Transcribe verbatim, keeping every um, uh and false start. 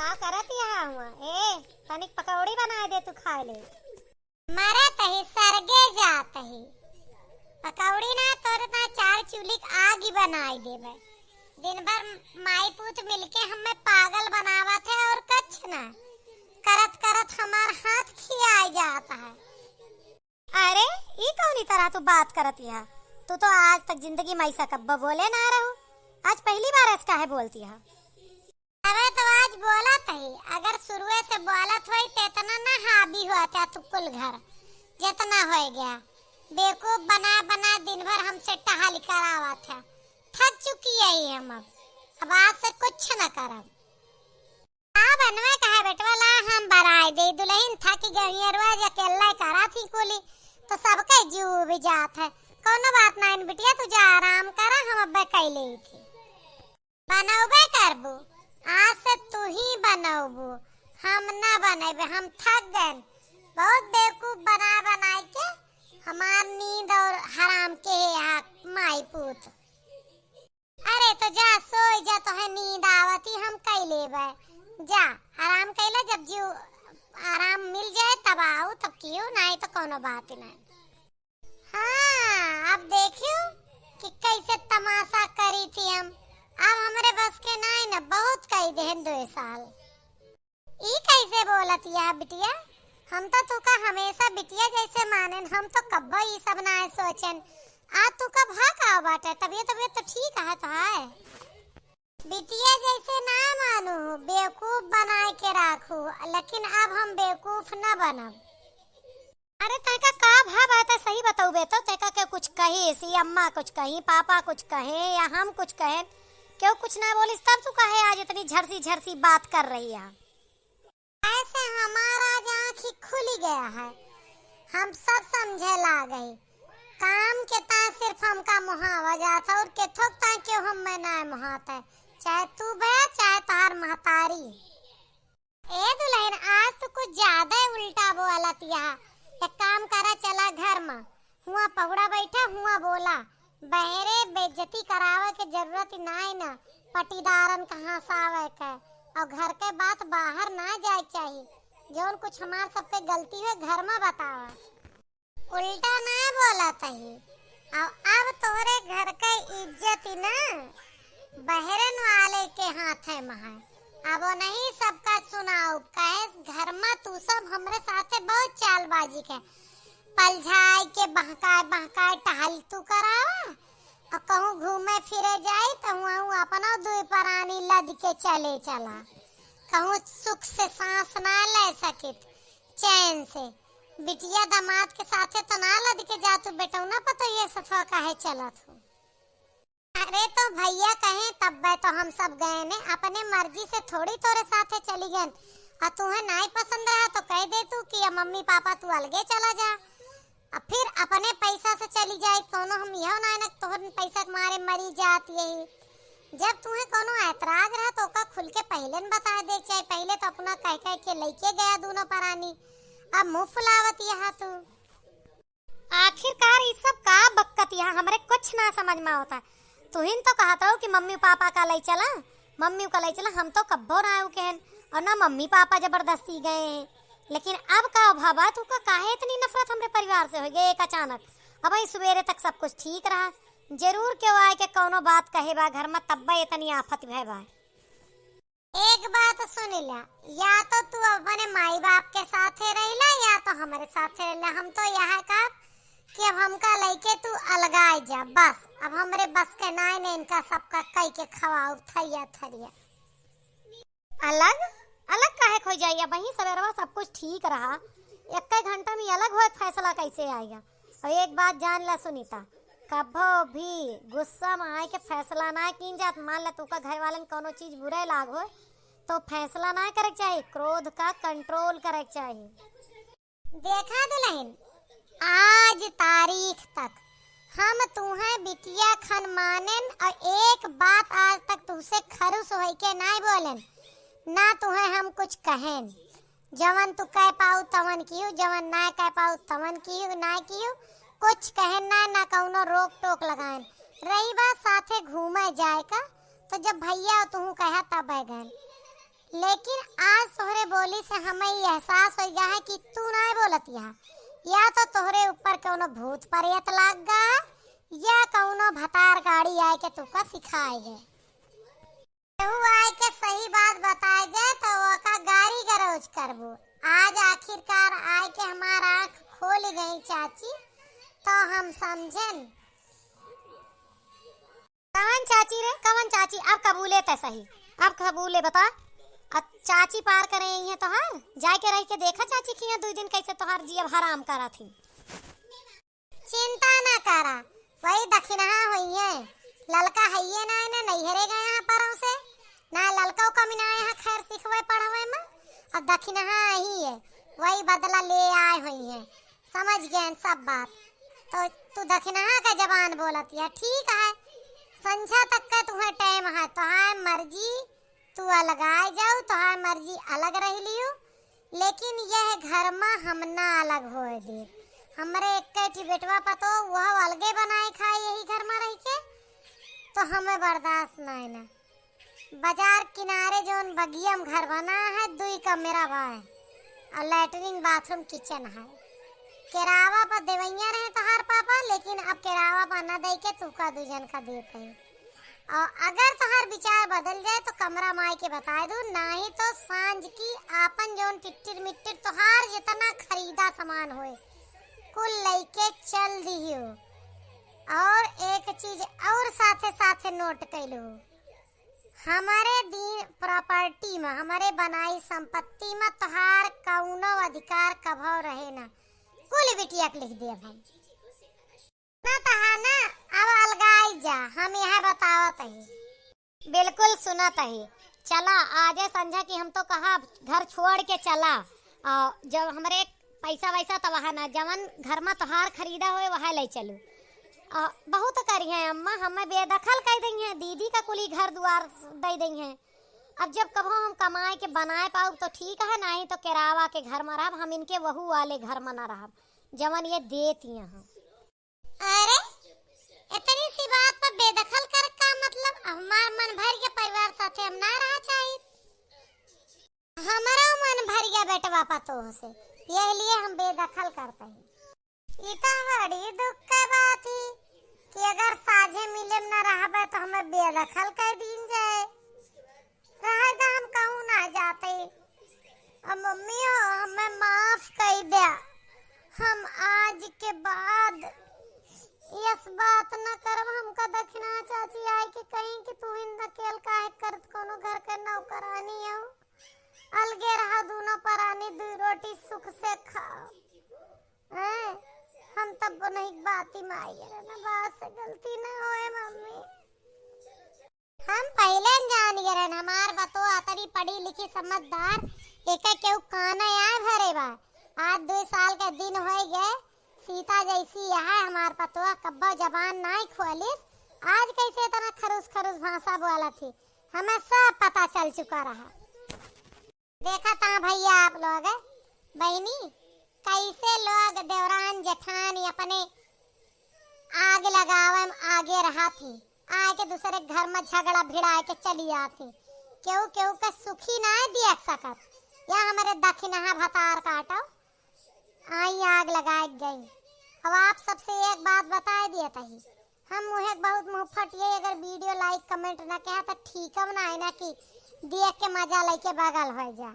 का करत यहाँ हुआ? ए, तनिक पकौड़ी बनाए दे तू खाए ले। मरत ही, सरगे जात ही। पकौड़ी ना, तोरे ता चार चूल्ही क आगी बनाई देबे। दिन भर माई पूत मिलके हमें पागल बनावत है और कुछ ना। करत करत हमार हाथ खियाई जात है। अरे, ई कौनी तरह तू बात करत हिया? तू तो आज तक जिंदगी में ऐसा कब्बो बोले ना रहू, आज पहली बार ऐसा काहे बोलती है? अरे तो आज बोलत ही, अगर शुरुए से बोलत होई त इतना ना हावी होत है तू कुल घर, जितना होए गया। बेवकूफ बना बना दिन भर हमसे टहल करावत है। थक चुकी है हम अब, अब आज से कुछ न करब। का बनवा कहा बेटवा, ला हम बराए दे दुल्हन, थक गई है, रोज अकेला करा थी कुली, तो सबके जीव भी जात है। कौनो बात ना बिटिया, तू जा आराम करा, हम अब्बे कैले ही थी। बनौबे करबू, आज से तू ही बनौबू, हम ना बनेबे, हम थक गए। बहुत बेवकूफ बना बनाए के हमार नींद और हराम के है माई पूत। अरे तो जा सोई जा, तोहे नींद आवती, हम कई लेबे। जा आराम कैला, जब जीव आराम मिल जाए तब आऊ, तब कियो, नाई तो कोनो बात ही नाई। हाँ, अब देखियो कि कैसे तमाशा करी थी हम। अब हमरे बस के नाई न, बहुत कई देहन दो साल। ई कैसे बोलत या बिटिया? हम तो तुका हमेशा बिटिया जैसे मानेन, हम तो कब्बो ई सब ना सोचेन। आ तुका भा का बाटे? तबियत, तबियत तो ठीक है तो है। बिटिया जैसे ना मानू, बेवकूफ बनाए के राखू, लेकिन अब हम बेवकूफ ना बनब। अरे तैका का भा बात है, सही बतौबे तो, तैका के कुछ कही, सी अम्मा कुछ कही, पापा कुछ कहे या हम कुछ कहे, क्यों कुछ ना बोलिस, तब तू कहे आज इतनी झरसी झरसी बात कर रही है? ऐसे हमारा आज आँखी खुली गया है, हम सब समझे लाग गई। काम के ता सिर्फ हमका मुहावा जात है और केथोक ता क्यों हम में ना मुहात है, चाहे तू बे चाहे तोहार महतारी। ए दुल्हन, आज तो कुछ ज्यादा ही उल्टा बोलत या। एक काम करा, चला घर मा, हुआ पहुड़ा बैठा, हुआ बोला। बहरे बेइज्जती करावे के जरूरत ही नाई ना, पटीदारन कहाँ से आवे के। और घर के बात बाहर ना जाए के चाही। जौन कुछ हमार सबके गलती है, घर मा बतावा। उल्टा ना बोलत ही। अब, अब तोहरे घर के इज्जत ही ना बहरन वाले के हाथे मा है। अब नहीं सबका सुनाओ, कहे घर मा तू सब हमरे साथे बहुत चालबाजी के। पलझाई के बहकाए बहकाए टहल तू करावा, और कहूँ घूमे फिरे जाई तो हुआ अपना दुई परानी लद के चले चला, कहूँ सुख से सांस ना ले सकित चैन से। बिटिया दामाद के साथे तो ना लद के जातू, बेटौना पतोहिए सथवा काहे चलत हो? अरे तो भैया कहे तब्बे तो हम सब गए ने, अपने मर्जी से थोड़ी तोरे साथे चली गए। और तुम्हें नाई पसंद रहा तो कह दे तू कि अब मम्मी पापा तू अलगे चला जा। अब फिर अपने पैसा से चली जाए, कोनो हम यह ना न तोहर पैसा के मारे मरी जात यही। जब तुम्हें कोनो ऐतराज रहा तो ओका खुल के पहले न बता दे, चाहे पहले तो अपना कह कह के लेके गया दोनों परानी, अब मुंह फुलावत यहाँ तू। आखिरकार ई सब का बक्कत यहाँ, हमरे कुछ ना समझ में आवता। तुहिन तो कहत हो कि मम्मी पापा का लई चला, मम्मी का लई चला, हम तो कब्बो ना आऊ कहन, और ना मम्मी पापा जबरदस्ती गए हैं। लेकिन अब का भवा, तू का काहे इतनी नफरत हमरे परिवार से हो गए एक अचानक? अब ही सुबेरे तक सब कुछ ठीक रहा, जरूर क्यों आए के कौनो बात कहे बा घर में, तब्बे इतनी आफत भय बा। एक बात सुन ला, या तो तू अपने माई बाप के साथे रहिला या तो हमरे साथे रहिला। हम तो यह कहब कि अब हमका लइके तू अलगाए जा, बस। अब हमरे बस के नाई ने इनका सबका कई के खवाऊ थरिया थरिया। अलग? अलग काहे खोई जाई? अब ही सवेरवा सब कुछ ठीक रहा, एक घंटा में अलग होए के फैसला कैसे आएगा? और एक बात जान ला सुनीता, कभो भी गुस्सा में आए के फैसला ना कीन जात। मान ला तोका घर वालन कौनो चीज बुरे लाग होए, तो फैसला ना करे के चाही, क्रोध का कंट्रोल करे के चाही। देखा दुल्हन, आज तारीख तक हम तुहें बिटिया खन मानेन और एक बात आज तक तुहसे खरुस होई के ना बोलेन, ना तुहें हम कुछ कहेन। जवन तू कह पाऊ तवन किहू, जवन ना कह पाऊ तवन किहू, ना किहू, कुछ कहेन ना, ना कौनो रोक टोक लगाएन। रही बात साथे घूमे जाए का, तो जब भैया तुहू कहा तब गएन। लेकिन आज तोहरे बोली से हमें ई एहसास होइ गा है कि तू नाहीं बोलत यहा, या तो तोहरे ऊपर कउनो भूत प्रेत लाग गा है, या कउनो भतार गाड़ी आए के तुका सिखाए है। केहू आए के सही बात बताए जाए तो ओका गारी गरौज करबू। आज आखिरकार आए के हमार आँख खोल गई चाची, तो हम समझेन। कवन चाची रे, कवन चाची? अब कबूले तै सही, अब कबूले बता। अब चाची पार करे आई है तोहार, जाए के रह के देखा चाची कि यहाँ दुइ दिन कैसे तोहार जियब हराम करत ही। चिंता ना करा, वही दखिनहा होइहैं, ललका हइये ना, ना नैहरे गए हैं परौसे, ना ललका कमी ना आए हैं खैर सिखवे पढ़वे में, अब दखिनहा ही है, वही बदला ले आए होइहैं, समझ गए सब बात। तो तू दखिनहा का जबान बोलत है, ठीक है, संझा तक का तुम्हें टाइम है, तोहार मर्जी, तू अलगाए जाऊ, तोहार मर्जी अलग रह लियो, लेकिन यह घर मा हम ना अलग होए दे। हमरे एक ठी बेटवा पतो, वह अलगे बनाए खाए यही घर मा रह के, तो हमें बर्दाश्त नाय ना। बाजार किनारे जौन बगिया में घर बना है, दुई कमरा बा है और लैट्रिन बाथरूम किचन है। केरावा पर देवैया रहे तोहार पापा, लेकिन अब केरावा पर ना दे के तुका दू जन का देत है। और अगर तोहार विचार बदल जाए तो कमरा माई के बताए दू, नाही तो सांझ की आपन जौन टिट्टिर मिट्टिर तोहार जितना खरीदा सामान होए कुल लइके चल दिहियो। और एक चीज और साथे साथे नोट कैलू, हमारे दिन प्रॉपर्टी में, हमारे बनाई संपत्ति में तोहार कौनो अधिकार कभो रहे ना, कुल बिटिया के लिख देब हम। ना तहा ना, अब अलगाई जा, हम यहाँ बतावत ही। बिल्कुल सुनत ही। चला, आजे संझा की हम तो कहा घर छोड़ के चला। आ, जब हमरे पैसा वैसा तो वहाँ ना, जवन घर में तोहार खरीदा होए वहाँ ले चलू। आ, बहुत करिहैं अम्मा, हमें बेदखल कर देंगे, दीदी का कुली घर दुआर दे देंगे। अब जब कभो हम कमाए के बनाए पाउब तो ठीक है, नहीं तो केरावा के घर में रहब, हम इनके वहू वाले घर में ना रहब, जवन ये देत यहाँ। अरे, इतनी सी बात पर बेदखल कर का मतलब? हमार मन भर के परिवार साथे हम ना रहा चाहित। हमारा मन भर गया बेटवा पतोह से, यह लिए हम बेदखल करते हैं। ई तो बड़ी दुख के बात ही कि अगर साझे मिले में ना रहबे तो हमें बेदखल कर दीन जाए। रहे तो हम कहूँ ना जाते। अब मम्मी हो, हमें माफ कर दे। हम आज के बाद यस बात न करब। हमका दखिना चाची आए के कहीं कि तू इन अकेल काहे करत, कोनो घर के नौकरानी हो, अलगे रहा दोनों परानी, दू रोटी सुख से खाओ। हैं? हम तब नहीं बाती माई रे ना, बात से गलती ना होए मम्मी। हम पहिले न जान गए रहन, हमार बतवा अतरी पढ़ी लिखी समझदार, एके केहू काना आए भरे बा। आज दो साल के दिन होए गए, सीता जैसी यह है हमार पतवा, कब्बो जबान नाई खोलिस। आज कैसे इतना खरुस खरुस भाषा बोलत ही, हमें सब पता चल चुका रहा। देखा था भैया आप लोग, बहिनी, कैसे लोग देवरान जेठान अपने आग लगावे में आगे रहा थी, आए के दूसरे घर में झगड़ा भिड़ाए के चली आती। केहू केहू के सुखी ना देख सकत, या हमारे दखिनहा भतार काटो, आई आग लगाए के गई। अब आप सबसे एक बात बताए दिए तही, हम मुहे के बहुत मुँह फटिए, अगर वीडियो लाइक कमेंट ना किया तो ठीक ना है ना कि देख के मजा लेके बगल हो जा।